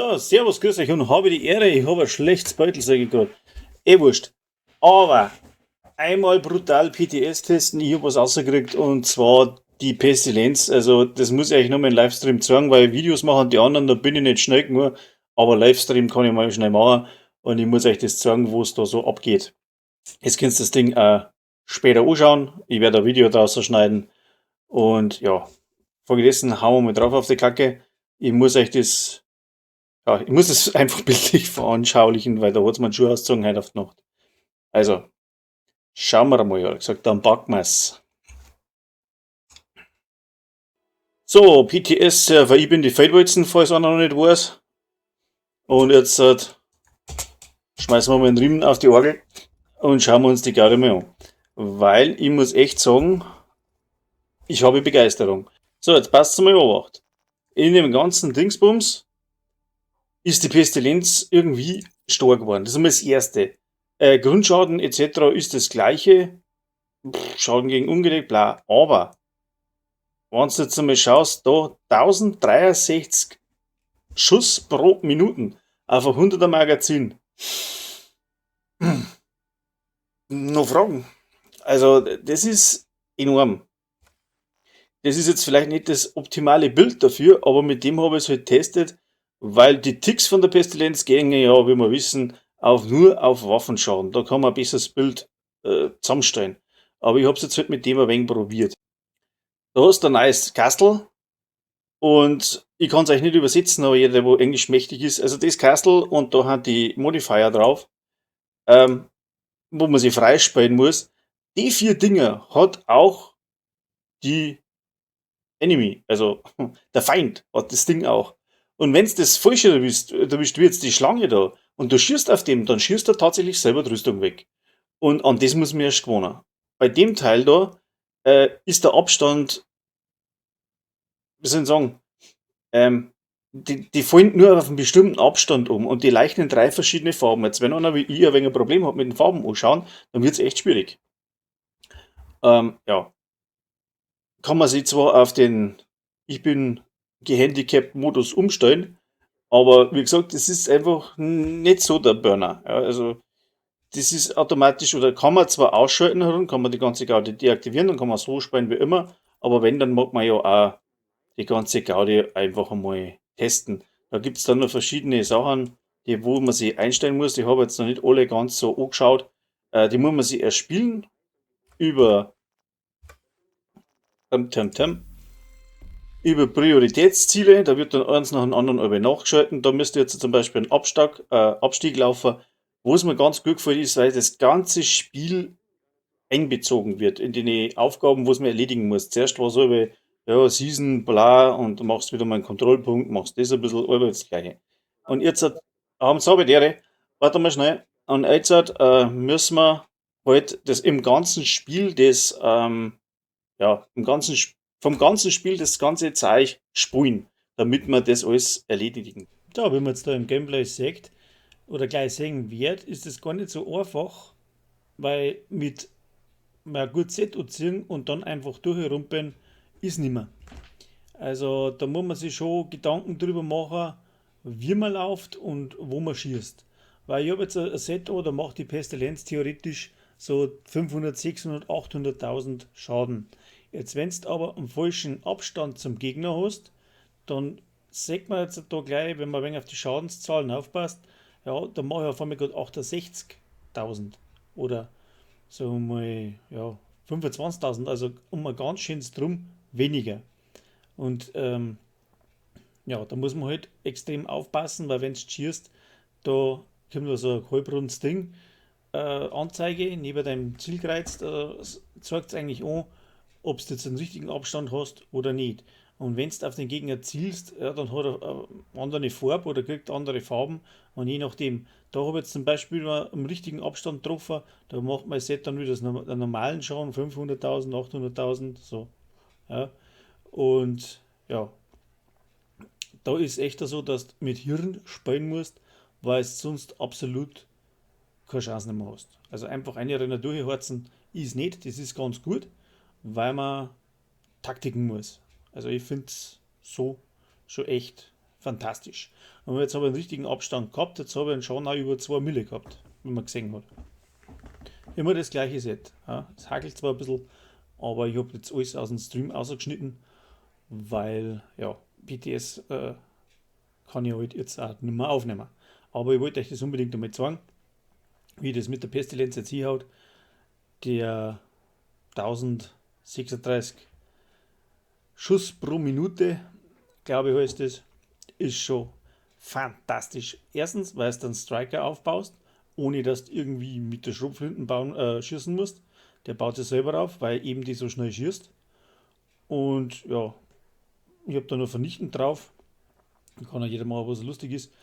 So, servus, grüß euch und habe die Ehre, ich habe ein schlechtes Beutel, sag ich grad. Eh wurscht. Aber einmal brutal PTS testen, ich hab was rausgekriegt, und zwar die Pestilenz. Also das muss ich euch nochmal im Livestream zeigen, weil Videos machen die anderen, da bin ich nicht schnell genug. Aber Livestream kann ich mal schnell machen und ich muss euch das zeigen, wo es da so abgeht. Jetzt könnt ihr das Ding später anschauen. Ich werde ein Video draus schneiden. Und ja, folgedessen hauen wir mal drauf auf die Kacke. Ich muss euch das, ja, ich muss es einfach bildlich veranschaulichen, weil da hat's mir einen Schuh ausgezogen heute auf die Nacht. Also, schauen wir mal, ja, gesagt, dann packen wir's. So, PTS-Server, ich bin die Feldwalzen, falls einer noch nicht weiß. Und jetzt schmeißen wir mal den Riemen auf die Orgel und schauen wir uns die Garde mal an. Weil ich muss echt sagen, ich habe Begeisterung. So, jetzt passt's mal Obacht. In dem ganzen Dingsbums ist die Pestilenz irgendwie stark geworden. Das ist einmal das Erste. Grundschaden et cetera ist das Gleiche. Pff, Schaden gegen Ungedeckt, bla. Aber wenn du jetzt einmal schaust, da 1063 Schuss pro Minuten auf ein 100er Magazin. Noch Fragen? Also, das ist enorm. Das ist jetzt vielleicht nicht das optimale Bild dafür, aber mit dem habe ich es halt getestet, weil die Ticks von der Pestilenz gehen ja, wie wir wissen, nur auf Waffenschaden. Da kann man ein besseres Bild zusammenstellen. Aber ich hab's jetzt halt mit dem ein wenig probiert. Da hast du ein neues Kastel und ich kann's euch nicht übersetzen, aber jeder, der wo Englisch mächtig ist, also das Kastel und da hat die Modifier drauf, wo man sich freispielen muss. Die 4 Dinger hat auch die Enemy, also der Feind hat das Ding auch. Und wenn's das Falsche erwischt, erwischt wird die Schlange da und du schießt auf dem, dann schießt er tatsächlich selber die Rüstung weg. Und an das muss man erst gewohnen. Bei dem Teil da ist der Abstand, wie soll ich sagen, die fallen nur auf einen bestimmten Abstand um und die leuchten in 3 verschiedene Farben. Jetzt, wenn einer wie ich ein wenig ein Problem hat mit den Farben anschauen, dann wird's echt schwierig. Ja. Kann man sich zwar auf den Ich bin gehandicapt Modus umstellen, aber wie gesagt, das ist einfach nicht so der Burner. Ja, also das ist automatisch, oder kann man zwar ausschalten, herum, kann man die ganze Gaudi deaktivieren, dann kann man so spielen wie immer, aber wenn, dann mag man ja auch die ganze Gaudi einfach einmal testen. Da gibt's dann noch verschiedene Sachen, wo man sich einstellen muss. Ich habe jetzt noch nicht alle ganz so angeschaut. Die muss man sich erspielen über Tam, tam, tam. Über Prioritätsziele, da wird dann eins nach dem anderen über nachgeschalten. Da müsst ihr jetzt zum Beispiel einen Abstieg laufen, wo es mir ganz gut gefällt ist, weil das ganze Spiel einbezogen wird in die Aufgaben, wo es man erledigen muss. Zuerst war so wie, ja, Season, bla, und du machst wieder mal einen Kontrollpunkt, machst das ein bisschen, aber das Gleiche. Und jetzt hat, haben sie aber dere, warte mal schnell, und jetzt hat müssen wir halt das im ganzen Spiel, das ja, im ganzen vom ganzen Spiel das ganze Zeug spulen, damit wir das alles erledigen. Ja, wie man jetzt da im Gameplay sieht oder gleich sehen wird, ist das gar nicht so einfach, weil mit mal gut Set anziehen und dann einfach durchrumpeln ist nimmer. Also da muss man sich schon Gedanken drüber machen, wie man läuft und wo man schießt. Weil ich hab jetzt ein Set an, da macht die Pestilenz theoretisch so 500, 600, 800.000 Schaden. Jetzt, wenn's du aber einen falschen Abstand zum Gegner hast, dann sieht man jetzt da gleich, wenn man ein wenig auf die Schadenszahlen aufpasst, ja, dann mach ich auf einmal grad 68.000 oder so mal, ja, 25.000, also um ein ganz schönes Drum weniger. Und ja, da muss man halt extrem aufpassen, weil wenn's schießt, da kommt da so ein halbrundes Ding, Anzeige neben deinem Zielkreuz, da zeigt's eigentlich an, ob du jetzt einen richtigen Abstand hast oder nicht. Und wenn's du auf den Gegner zielst, ja, dann hat er andere Farbe oder kriegt andere Farben. Und je nachdem, da hab ich jetzt zum Beispiel mal im richtigen Abstand getroffen, da macht mein Set dann wieder den normalen Schaden, 500.000, 800.000, so. Ja. Und ja, da ist echt so, dass du mit Hirn spielen musst, weil es sonst absolut keine Chance mehr hast. Also einfach eine Renner durchharzen ist nicht, das ist ganz gut, weil man taktiken muss. Also ich find's so schon echt Fantastisch. Und jetzt habe ich einen richtigen Abstand gehabt, jetzt habe ich einen Schaden auch über 2 Mille gehabt, wie man gesehen hat. Immer das gleiche Set. Ja, es hakelt zwar ein bisschen, aber ich habe jetzt alles aus dem Stream ausgeschnitten, weil ja, PTS kann ich halt jetzt auch nicht mehr aufnehmen. Aber ich wollte euch das unbedingt einmal zeigen, wie das mit der Pestilenz jetzt hinhaut. Der 1036 Schuss pro Minute, glaube ich, heißt das, ist schon fantastisch. Erstens, weil du dann Striker aufbaust, ohne dass du irgendwie mit der Schrotflinten schießen musst. Der baut sich selber auf, weil eben die so schnell schießt. Und ja, ich habe da noch vernichtend drauf. Da kann ja jeder mal, was lustig ist.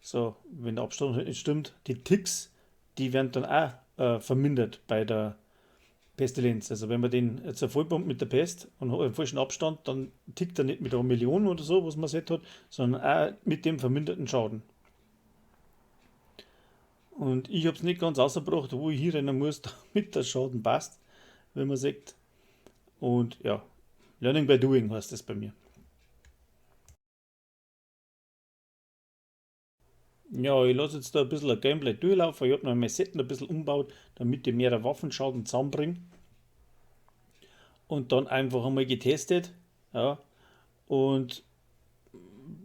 So, wenn der Abstand halt nicht stimmt, die Ticks, die werden dann auch vermindert bei der Pestilenz. Also wenn man den jetzt vollpumpt mit der Pest und hat einen falschen Abstand, dann tickt er nicht mit einer Million oder so, was man set hat, sondern auch mit dem verminderten Schaden. Und ich hab's nicht ganz ausgebracht, wo ich hinrennen muss, damit der Schaden passt, wenn man sagt. Und ja, Learning by Doing heißt das bei mir. Ja, ich lasse jetzt da ein bisschen ein Gameplay durchlaufen. Ich hab noch mein Set ein bisschen umgebaut, damit ich mehrere Waffenschaden zusammenbringe. Und dann einfach einmal getestet. Ja, und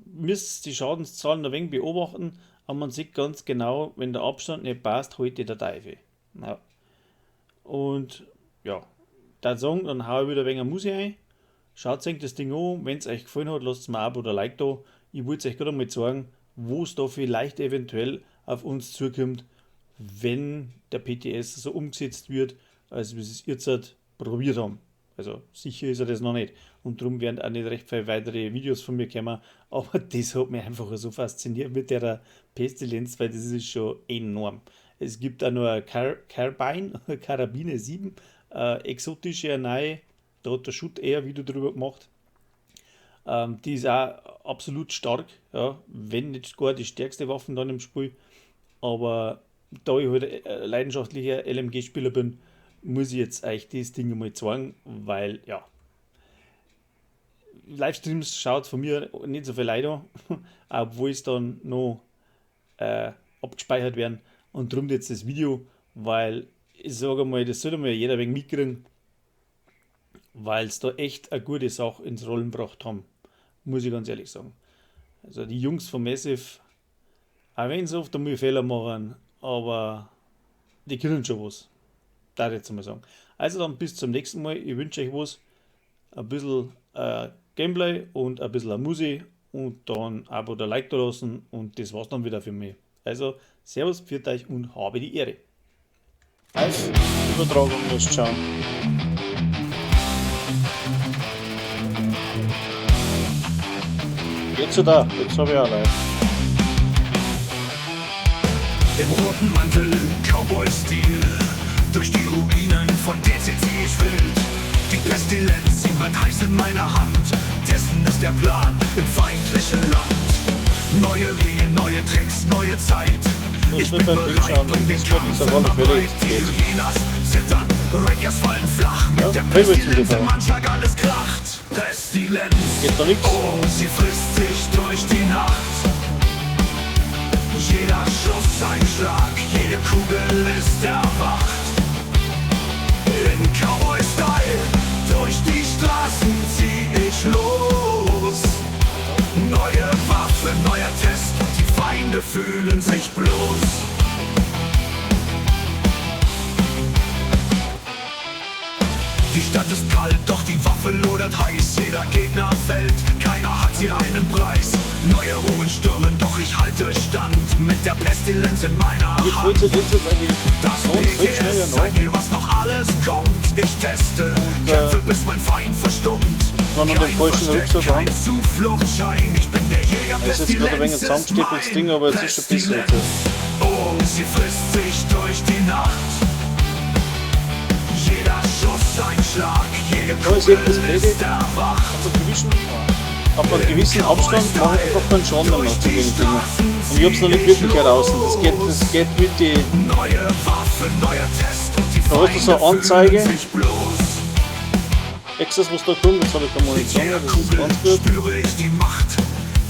müsst die Schadenszahlen ein wenig beobachten, aber man sieht ganz genau, wenn der Abstand nicht passt, heute der Teufel. Ja. Und ja, da sagen, dann hau ich wieder ein wenig Musik ein. Schaut euch das Ding an, wenn's euch gefallen hat, lasst mir ein Abo oder Like da. Ich wollte euch gerade einmal zeigen, wo es da vielleicht eventuell auf uns zukommt, wenn der PTS so umgesetzt wird, als wir es jetzt halt probiert haben. Also sicher ist er das noch nicht. Und darum werden auch nicht recht viele weitere Videos von mir kommen. Aber das hat mich einfach so fasziniert mit der Pestilenz, weil das ist schon enorm. Es gibt auch noch eine Carbine, Karabine 7, exotische, neue. Da hat der Schutt eher Video drüber gemacht. Die ist auch absolut stark, ja, wenn nicht gar die stärkste Waffe dann im Spiel. Aber da ich halt leidenschaftlicher L M G-Spieler bin, muss ich jetzt euch das Ding einmal zeigen, weil, ja, Livestreams schaut von mir nicht so viel Leute an, obwohl es dann noch abgespeichert werden. Und darum jetzt das Video, weil ich sage mal, das sollte mal jeder ein wenig mitkriegen, weil es da echt eine gute Sache ins Rollen gebracht haben, muss ich ganz ehrlich sagen. Also die Jungs von Massive, auch wenn sie oft einmal Fehler machen, aber die können schon was. Da ich jetzt mal sagen. Also dann bis zum nächsten Mal. Ich wünsche euch was. Ein bisschen Gameplay und ein bisschen Musik und dann Abo oder Like da lassen und das war's dann wieder für mich. Also Servus, pfiat euch und habe die Ehre. Live-Übertragung musst du schauen. Jetzt so da, jetzt hab ich auch live. Im roten Mantel, Cowboy-Stil, durch die Ruinen von DCC ich wild. Die Pestilenz, sie brennt heiß in meiner Hand. Dessen ist der Plan im feindlichen Land. Neue Regeln, neue Tricks, neue Zeit. Muss Ich nicht bin beim Bild bereit, schauen, bring den das wird Kampf nicht auf alle immer Fälle breit. Die gehen. Hyenas zittern, Rangers fallen flach. Mit Ja, der Playboy zum Pestilenz TV. im Anschlag alles kracht. Pestilenz, Geht da nix? Oh, sie frisst sich durch die Nacht. Jeder Schuss ein Schlag, jede Kugel ist erwacht. In Cowboy-Style, durch die Straßen zieh ich los. Neue Waffe, neuer Test, die Feinde fühlen sich bloß. Die Stadt ist kalt, doch die Waffe lodert heiß. Jeder Gegner fällt, keiner hat hier einen Preis. Neue Ruhen stürmen, doch ich halte stand. Mit der Pestilenz in meiner Ich Hand. wollte jetzt jetzt eigentlich Das so voll schnell PTS ja noch. zeigt mir, was noch alles kommt. Ich teste, Und, kämpfe, bis mein Feind verstummt. Wenn man den Kein falschen Versteck, Rucksack kein an. Zufluchtsschein. Ich bin der Jäger, Das ist jetzt gerade ein wenig Pestilenz ist zusammengestepeltes mein Ding, aber es ist schon besser jetzt. Pestilenz. Oh, sie frisst sich durch die Nacht. Jeder Schuss ein Schlag, jede Da ist jetzt das Kugel Blöde. ist erwacht. Ab einem gewissen Abstand mache ich einfach keinen Schaden mehr zu den Dingen. Und ich hab's noch nicht wirklich heraus. Das geht mit die. Neue Waffe, neuer Test und die Da hast du so eine Feinde Anzeige. fühlen sich bloß. Extras, was da kommt, jetzt habe ich keine Munition mehr, das ist ganz gut. Spüre ich die Macht.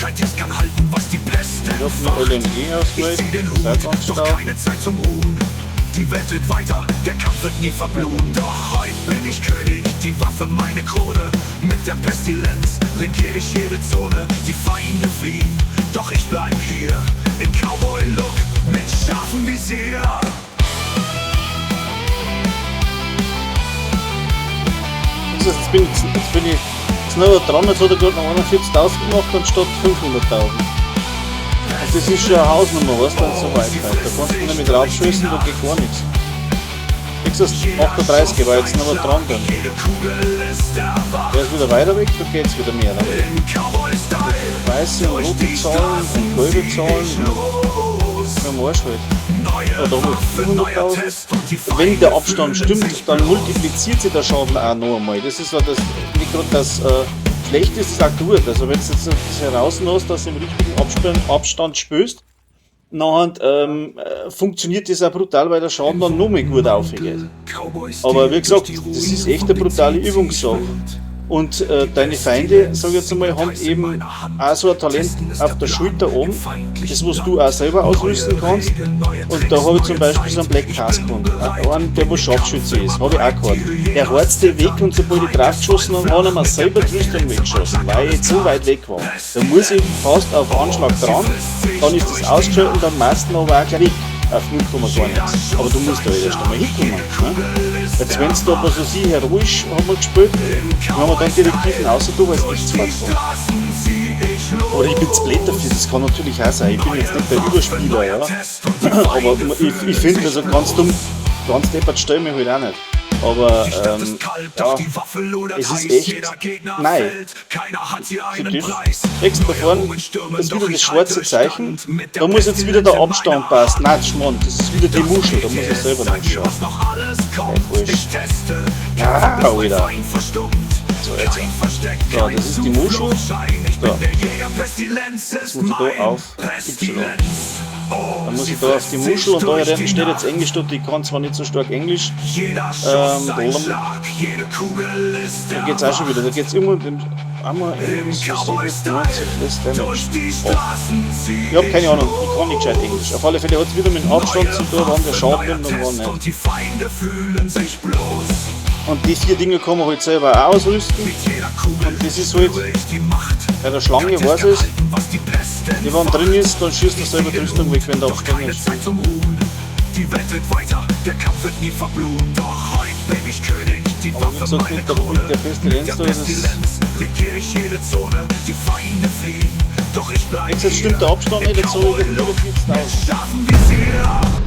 Kein Test kann halten, was die Pest Ich hab noch entfacht. LMG Ich ausgewählt, zieh den Hut, doch Seitenstau. keine Zeit zum Ruhen. Die Welt wird weiter, der Kampf wird nie verbluen. Doch heute bin ich König, die Waffe meine Krone. Mit der Pestilenz regier ich jede Zone. Die Feinde fliehen, doch ich bleib hier. Im Cowboy-Look mit scharfem Visier. Jetzt bin ich jetzt noch dran, jetzt hat er gerade noch 41.000 gemacht anstatt 500.000. Und das ist schon eine Hausnummer, weißt du, wenn es so weit geht. Da kannst du nicht mit draufschießen, da geht gar nichts. Wie gesagt, 38, weil ich jetzt noch dran bin. Jede Kugel ist erwacht. Der ist wieder weiter weg, da geht's wieder mehr. Dann. Im Cowboy-Style Weiße und durch rote die Zahlen und Straßen gelbe zieh Zahlen. ich los. Am Arsch halt. Neue Ja, da haben wir Waffe, neuer 500.000. Test und die Wenn der Feinde Abstand fühlen stimmt, sich dann bloß. multipliziert sich der Schaden auch noch einmal. Das ist ja das, nicht gerade das Schlechte, ist auch gut. Also wenn du jetzt das heraus hast, dass du im richtigen Abstand spürst, nachher funktioniert das auch brutal, weil der Schaden dann noch mal gut aufgeht. Aber wie gesagt, das ist echt eine brutale Übungssache. Und deine Feinde, sag ich jetzt einmal, haben eben auch so ein Talent auf der Schulter oben, das was du auch selber ausrüsten kannst. Und da habe ich zum Beispiel so einen Black Task gefunden. Einen, der wo Scharfschütze ist, habe ich auch gehabt. Der heizt den weg und sobald ich draufgeschossen habe, hat er mir selber die Rüstung weggeschossen, weil ich zu weit weg war. Da muss ich fast auf Anschlag dran, dann ist das ausgeschaltet und dann meisten aber auch gleich weg. Auf 0, gar nichts. Aber du musst da erst einmal hinkommen. Ne? Jetzt, wenn du da was weiß ich, heroisch haben wir gespielt, dann haben wir dann Direktiven außer du, weil es nichts war. Oder ich bin zu blöd dafür, das kann natürlich auch sein. Ich bin jetzt nicht der Überspieler, ja. Aber ich finde, also ganz dumm, ganz deppert stelle ich mich halt auch nicht. Aber Die Stadt ist kalt, ja, doch die Waffe lodert es ist heiß. echt Jeder Gegner nein. fällt, keiner hat hier Für einen das Preis. Wächst da Neue vorne Ruinen stürmen, ist doch wieder das ich schwarze halte Zeichen. Stand. Mit der Da muss jetzt wieder der Pestilenz in Abstand meiner passen. Hand. Nein, Schmarrn, das ist wieder die Muschel, da muss ich selber Zeig mir, nachschauen. was noch alles kommt. Wurscht. Ich teste, Ah, kämpfe, bis mein Alter. Feind verstummt. So, jetzt. Kein Versteck, So, kein das ist die Muschel. Zufluchtsschein. Ich So. bin der Jäger, Pestilenz ist muss ich da mein auf Y. Pestilenz. Oh, Dann muss sie ich da auf die frisst Muschel sich und da durch die steht jetzt Nacht. Englisch dort, ich kann zwar nicht so stark Englisch. Jeder Schuss ein Blum. Schlag, jede Kugel ist Da geht's auch schon wieder, da geht's immer um einmal Im irgendwie so Cowboy-Style 97 Less Damage. durch die Straßen zieh Ich hab keine ich Ahnung, ich kann nicht gescheit Englisch. Auf alle Fälle hat's wieder mit dem Abstand Neue zu tun, wann der Waffe, Schaden neuer nimmt und wann Test nicht. Und die Feinde fühlen sich bloß. Und die vier Dinge kann man halt selber auch ausrüsten. Mit jeder Kugel Und das ist halt spüre ich die Macht. bei der Schlange Kein Test weiß kann es, halten, was die Pest die wann drin ist, dann schießt du Ich selber zieh die den Rüstung Hut, weg, wenn der doch Abstand keine ist. Zeit zum Ruhen. Die Welt wird weiter, der Kampf wird nie verblumen. Doch heute bin ich König, die Aber wie Waffe gesagt, meine mit der, Krone. mit der Pestilenz Mit der da ist es. Pestilenz regier ich jede Zone. Die Feinde fliehen, doch ich bleib Jetzt stimmt der Abstand hier. nicht, jetzt habe ich Im über Cowboy-Look 40.000. mit scharfem Visier.